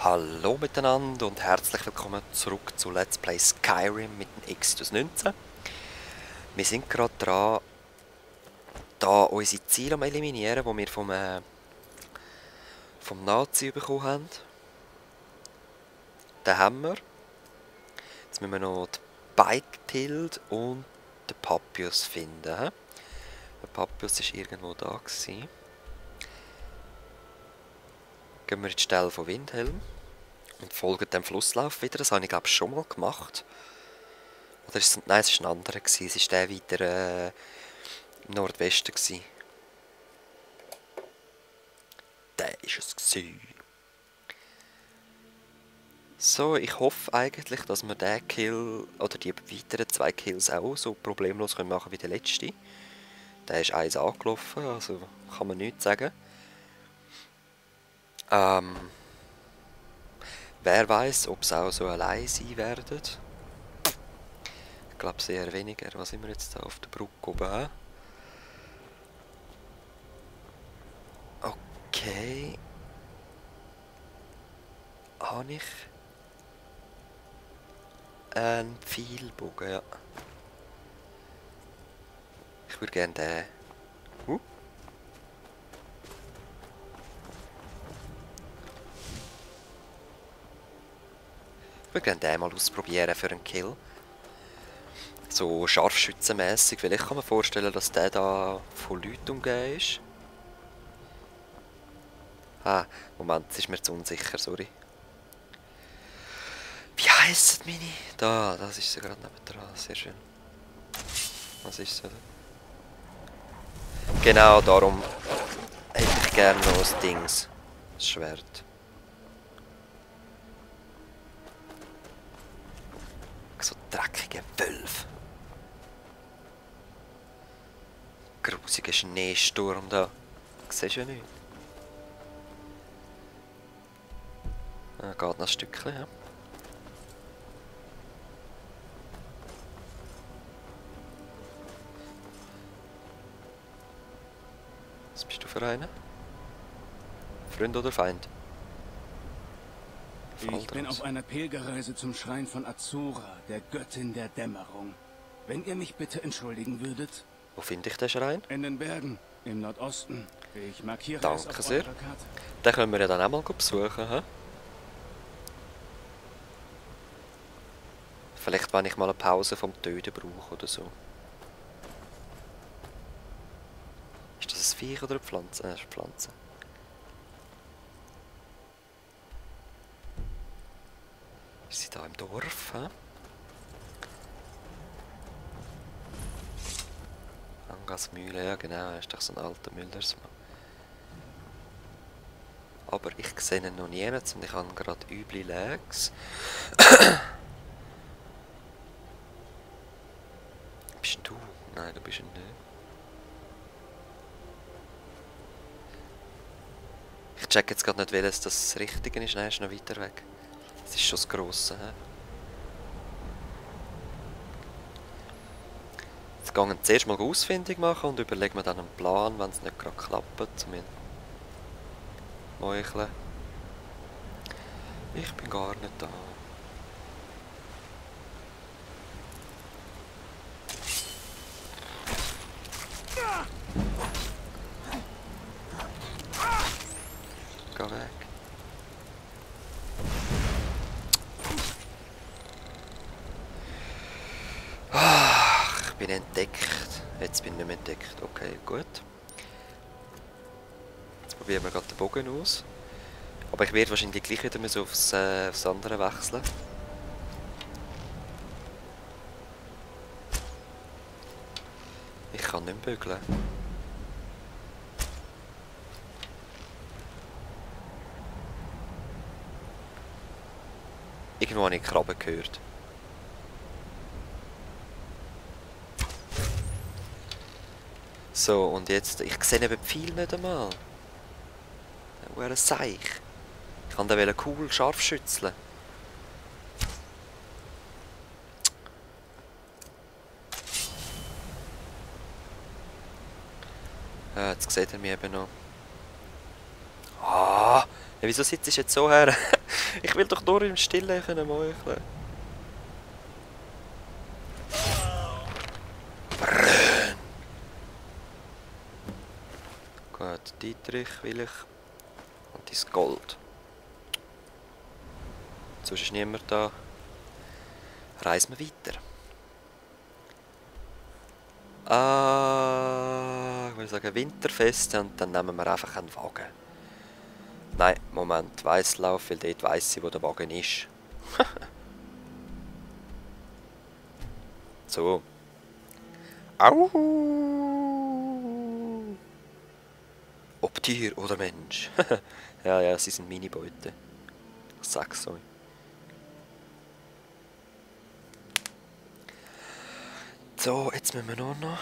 Hallo miteinander und herzlich willkommen zurück zu Let's Play Skyrim mit dem Exodus 19. Wir sind gerade dran, da unsere Ziele am eliminieren, die wir vom Nazi bekommen haben. Den haben wir. Jetzt müssen wir noch die Beitild und den Papius finden. Der Papius war irgendwo da gewesen. Gehen wir in die Stelle von Windhelm und folgen dem Flusslauf wieder. Das habe ich glaube schon mal gemacht. Oder ist es, nein, es war ein anderer. Es war der weiter im Nordwesten. Der war es. So, ich hoffe eigentlich, dass wir den Kill oder die weiteren 2 Kills auch so problemlos machen können wie der letzte. Der ist 1 angelaufen, also kann man nichts sagen. Wer weiß, ob es auch so allein sein werden. Ich glaube sehr weniger. Was sind wir jetzt da auf der Brücke oben? Okay. Habe ich einen Pfeilbogen, ja. Ich würde gerne den... Ich würde gerne den mal ausprobieren für einen Kill. So scharfschützenmässig. Vielleicht kann man vorstellen, dass der da von Leuten umgeben ist. Ah, Moment, das ist mir zu unsicher, sorry. Wie heisst meine? Da, das ist sie gerade nebendran, sehr schön. Was ist sie? Genau, darum hätte ich gerne noch ein Dings. Das Schwert. So dreckige Wölfe. Grusiger Schneesturm da. Siehst du ja nicht. Ah, geht noch ein Stückchen, ja. Was bist du für einer? Freund oder Feind? Ich bin auf einer Pilgerreise zum Schrein von Azura, der Göttin der Dämmerung. Wenn ihr mich bitte entschuldigen würdet. Wo finde ich den Schrein? In den Bergen, im Nordosten. Ich markiere es Danke auf sehr. eurer Karte. Den können wir ja dann auch mal besuchen. He? Vielleicht, wenn ich mal eine Pause vom Töten brauche oder so. Ist das ein Viech oder eine Pflanze? Das ist eine Pflanze. Ist sie da im Dorf? He? Angasmühle, ja genau, er ist doch so ein alter Müllersmann. Aber ich sehe ihn noch nie und ich habe gerade üble Lags. Bist du? Nein, du bist ihn nicht. Ich check jetzt gerade nicht, welches das Richtige ist. Nein, ist noch weiter weg. Das ist schon das Grosse. He? Jetzt gehen wir zuerst mal ausfindig machen und überlegen wir dann einen Plan, wenn es nicht gerade klappt, zum Meucheln. Ich bin gar nicht da. Geh weg. Ach, ich bin entdeckt. Jetzt bin ich nicht mehr entdeckt. Okay, gut. Jetzt probieren wir gerade den Bogen aus. Aber ich werde wahrscheinlich gleich wieder aufs andere wechseln. Ich kann nicht mehr bügeln. Irgendwo habe ich Krabben gehört. So, und jetzt... Ich sehe eben die Pfeile nicht einmal. Wo er ein Seich. Ich kann den cool scharf schützeln. Jetzt sieht er mich eben noch. Ah, wieso sitzt du jetzt so her? Ich will doch nur im Stillen können meucheln. Brrrr. Gut, Dietrich will ich. Und dein Gold. Sonst ist niemand da. Reisen wir weiter. Ich würde sagen Winterfest und dann nehmen wir einfach einen Wagen. Nein, Moment, Weisslauf, weil dort weiss ich, wo der Wagen ist. So. Au! Ob Tier oder Mensch. Ja, sie sind meine Beute. Ich sag's euch. So, jetzt müssen wir nur noch...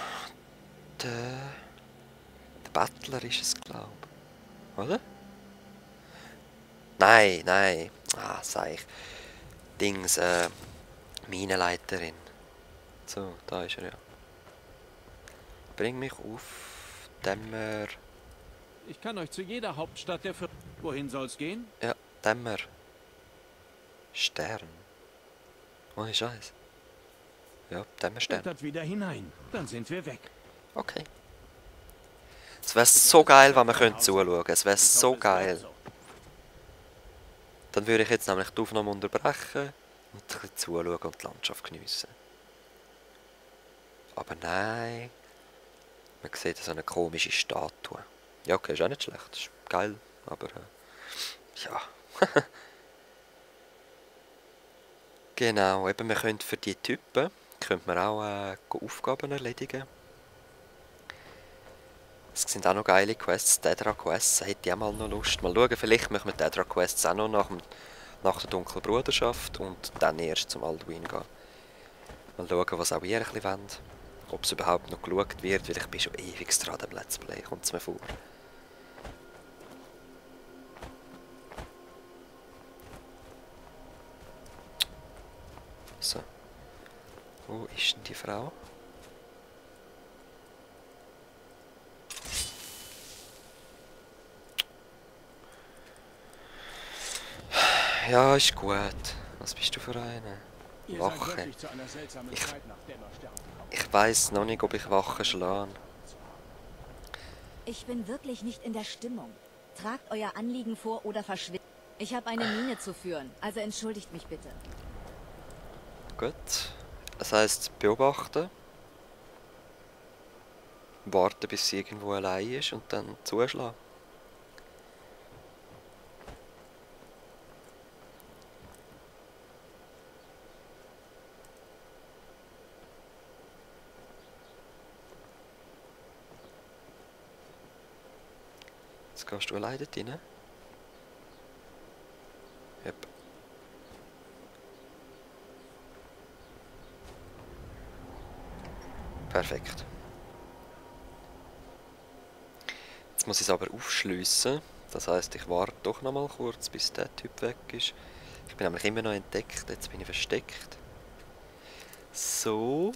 Der Bettler ist es, glaube ich. Oder? Nein. Sag ich. Dings, Minenleiterin. So, da ist er ja. Bring mich auf Dämmer. Ich kann euch zu jeder Hauptstadt der Wohin soll's gehen? Ja, Dämmer. Stern. Ohne Scheiß. Ja, Dämmerstern. Klettert wieder hinein, dann sind wir weg. Okay. Es wäre so geil, wenn wir zuschauen können. Es wäre so geil. Dann würde ich jetzt nämlich die Aufnahme unterbrechen und ein bisschen zuschauen und die Landschaft geniessen. Aber nein. Man sieht so eine komische Statue. Ja, okay, ist auch nicht schlecht. Ist geil, aber ja. Genau, eben wir können für die Typen könnte man auch Aufgaben erledigen. Es sind auch noch geile Quests, Daedra Quests, hätte ich auch mal noch Lust. Mal schauen, vielleicht machen wir Daedra Quests auch noch nach der dunklen Bruderschaft und dann erst zum Alduin gehen. Mal schauen, was auch ihr ein bisschen wollt. Ob es überhaupt noch geschaut wird, weil ich bin schon ewig dran am Let's Play, kommt es mir vor. So. Wo ist denn die Frau? Ja, ist gut. Was bist du für eine? Wache. Ich weiß noch nicht, ob ich Wache schlage. Ich bin wirklich nicht in der Stimmung. Tragt euer Anliegen vor oder verschwindet. Ich habe eine Mine zu führen, also entschuldigt mich bitte. Gut. Das heisst, beobachten. Warten, bis sie irgendwo allein ist und dann zuschlagen. Jetzt gehst du alleine dort rein. Yep. Perfekt. Jetzt muss ich es aber aufschliessen. Das heisst, ich warte doch noch mal kurz, bis der Typ weg ist. Ich bin nämlich immer noch entdeckt, jetzt bin ich versteckt. So.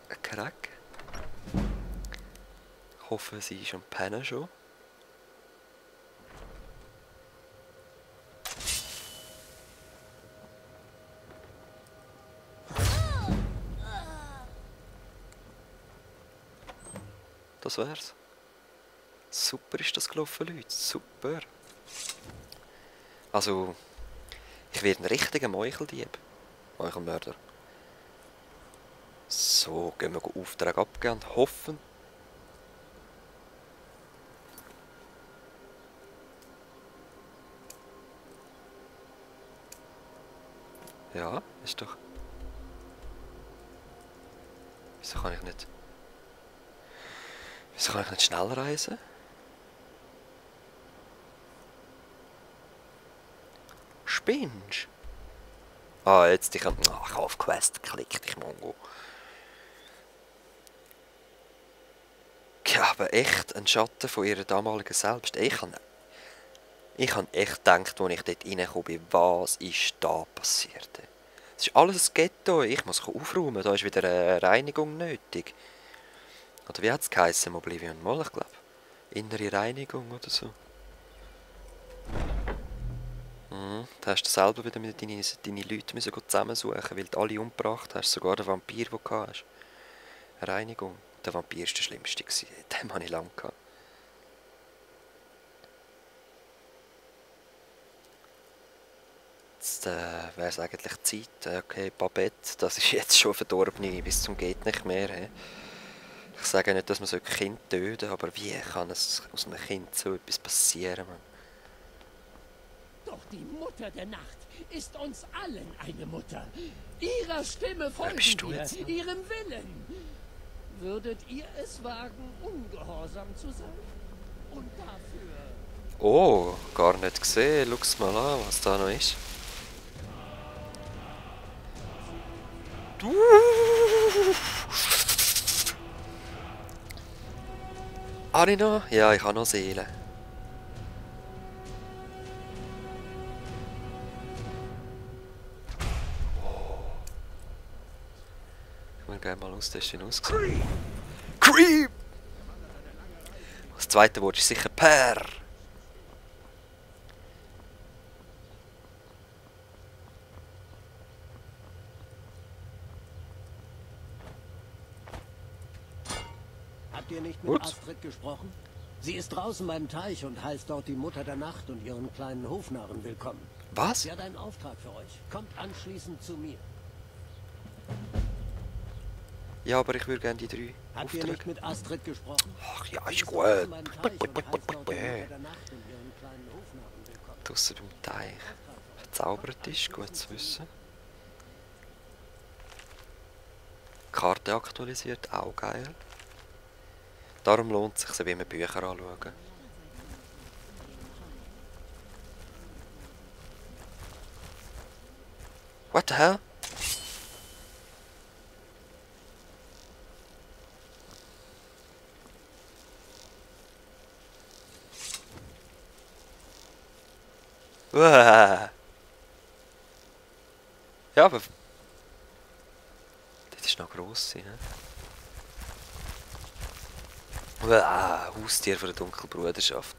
Ein Crack. Ich hoffe, sie ist am Pennen schon. Das wär's. Super ist das gelaufen, Leute. Super. Also, ich werde ein richtiger Meucheldieb. Meuchelmörder. So, gehen wir Auftrag abgeben und hoffen. Ja, ist doch... Wieso kann ich nicht... Wieso kann ich nicht schnell reisen? Spinnst? Ah, jetzt ich habe auf Quest geklickt, ich Mongo. Ja, aber echt ein Schatten von ihrer damaligen Selbst. Ich habe echt gedacht, als ich dort reingekommen bin, was ist da passiert? Es ist alles ein Ghetto, ich muss aufräumen, da ist wieder eine Reinigung nötig. Oder wie hat es geheißen im Oblivion? Mal, ich glaube. Innere Reinigung oder so. Da hast du selber wieder mit deine Leute müssen zusammensuchen, weil du alle umgebracht hast. Sogar der Vampir, den du hast. Reinigung. Der Vampir war der schlimmste. Den hatte ich lange gehabt. Jetzt wäre es eigentlich Zeit. Okay, Babette, das ist jetzt schon verdorben bis zum geht nicht mehr. He. Ich sage nicht, dass man so ein Kind töten, aber wie kann es aus einem Kind so etwas passieren? Man? Doch die Mutter der Nacht ist uns allen eine Mutter. Ihrer Stimme folgen wir, ihrem Willen. Würdet ihr es wagen, ungehorsam zu sein? Und dafür... Oh, gar nicht gesehen. Schau's mal an, was da noch ist. Habe ich noch? Ja, ich habe noch Seelen. Ich will gerne mal austesten, ausgesehen. Creep! Das zweite Wort ist sicher Per. Habt ihr nicht mit Astrid gesprochen? Sie ist draußen beim Teich und heißt dort die Mutter der Nacht und ihren kleinen Hofnarren willkommen. Was? Sie hat einen Auftrag für euch. Kommt anschließend zu mir. Ja, aber ich würde gerne die 3 Habt ihr nicht mit Astrid gesprochen? Ach ja, Sie ist ist gut. draußen beim Teich und heißt dort die Mutter der Nacht und ihren kleinen Hofnarren willkommen. Draussen beim Teich. Verzaubert ist, gut zu wissen. Karte aktualisiert, auch geil. Darum lohnt es sich, wie wir Bücher anschauen. What the hell? Uah. Ja, aber... Das ist noch gross, ne? Haustier von der Dunkelbruderschaft.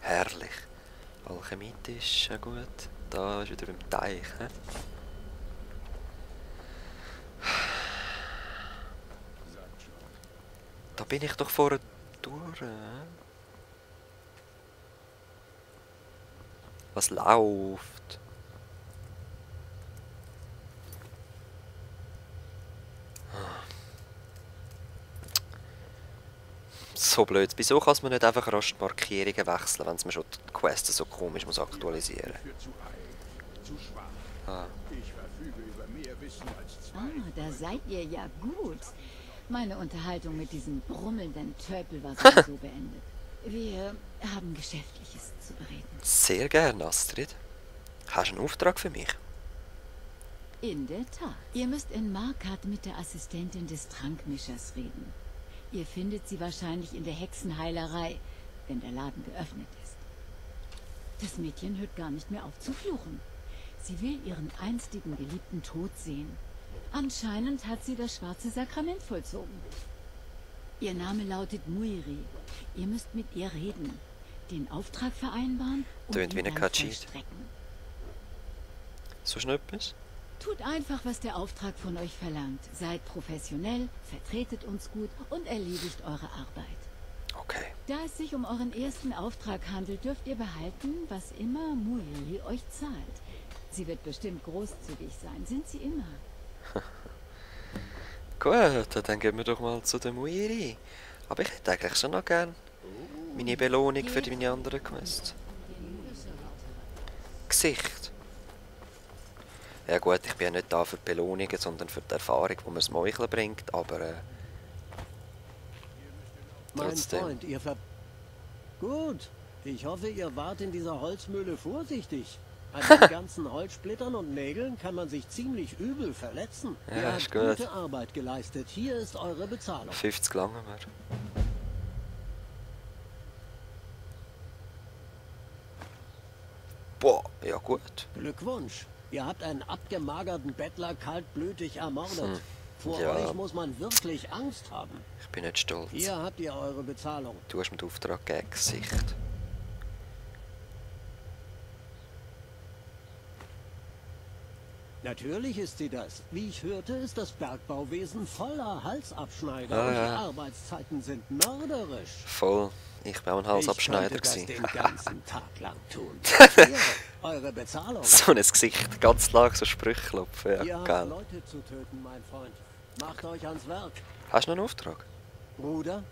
Herrlich. Alchemit ist ja gut. Da ist wieder beim Teich. He? Da bin ich doch vorher durch. Was läuft? So blöd. Wieso kann man nicht einfach rasch die Markierungen wechseln, wenn man schon die Quest so komisch muss aktualisieren muss? Ah. Da seid ihr ja gut. Meine Unterhaltung mit diesem brummelnden Tölpel war sowieso beendet. Wir haben Geschäftliches zu bereden. Sehr gern, Astrid. Hast du einen Auftrag für mich? In der Tat. Ihr müsst in Markat mit der Assistentin des Trankmischers reden. Ihr findet sie wahrscheinlich in der Hexenheilerei, wenn der Laden geöffnet ist. Das Mädchen hört gar nicht mehr auf zu fluchen. Sie will ihren einstigen geliebten Tod sehen. Anscheinend hat sie das schwarze Sakrament vollzogen. Ihr Name lautet Muiri. Ihr müsst mit ihr reden, den Auftrag vereinbaren und Tönt wie ihn eine dann Katschid. vollstrecken. So schnell etwas? Tut einfach, was der Auftrag von euch verlangt. Seid professionell, vertretet uns gut und erledigt eure Arbeit. Okay. Da es sich um euren ersten Auftrag handelt, dürft ihr behalten, was immer Muiri euch zahlt. Sie wird bestimmt großzügig sein, sind sie immer. Gut, dann gehen wir doch mal zu der Muiri. Aber ich hätte eigentlich schon noch gern meine Belohnung für meine anderen Quests. Gesicht. Ja gut, ich bin ja nicht da für die Belohnungen, sondern für die Erfahrung, die mir das Meucheln bringt, aber Mein trotzdem. Freund, Gut, ich hoffe, ihr wart in dieser Holzmühle vorsichtig. An den ganzen Holzsplittern und Nägeln kann man sich ziemlich übel verletzen. Ja, Ihr ist habt gut. gute Arbeit geleistet. Hier ist eure Bezahlung. 50 lange mehr. Boah, ja gut. Glückwunsch. Ihr habt einen abgemagerten Bettler kaltblütig ermordet. Vor Ja. euch muss man wirklich Angst haben. Ich bin nicht stolz. Hier habt ihr eure Bezahlung. Du hast mir den Auftrag gegeben, Gesicht. Natürlich ist sie das. Wie ich hörte, ist das Bergbauwesen voller Halsabschneider Ah, und ja. die Arbeitszeiten sind mörderisch. Voll. Ich war auch ein Halsabschneider. Ich könnte das gewesen. den ganzen Tag lang tun. Hier, eure Bezahlung. So ein Gesicht, ganz lang so Sprüche klopfen. Ihr Ja, habt geil. Leute zu töten, mein Freund. Macht euch ans Werk. Hast du noch einen Auftrag? Bruder?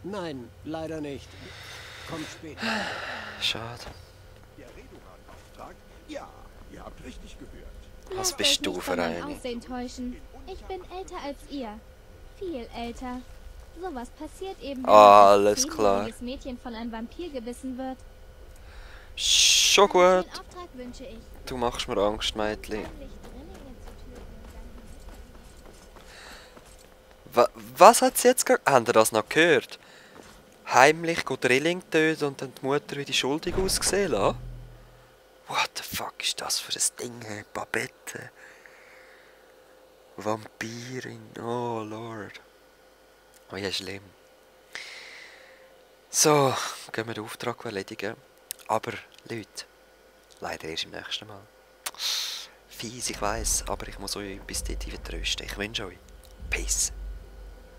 Nein, leider nicht. Kommt später. Schade. Der Redoran-Auftrag? Ja, ihr habt richtig gehört. Was Lasst bist euch du nicht für von meinem eine? Aussehen täuschen. Ich bin älter als ihr. Viel älter. Sowas passiert eben, wenn Alles ein klar. 10-jähriges Mädchen von einem Vampir gebissen wird. Schon Einen gut. schönen Auftrag wünsche ich. Du machst mir Angst, Mädchen. Heimlich Drillinge zu töten und Was hat sie jetzt gerade... Habt ihr das noch gehört? Heimlich Drilling töten und dann die Mutter wie die schuldig ausgesehen lassen? What the fuck ist das für ein Ding, hey? Babette? Vampirin, oh Lord. Oh ja, schlimm. So, gehen wir den Auftrag erledigen. Aber, Leute, leider erst im nächsten Mal. Fies, ich weiss, aber ich muss euch bis dorthin trösten. Ich wünsche euch Peace.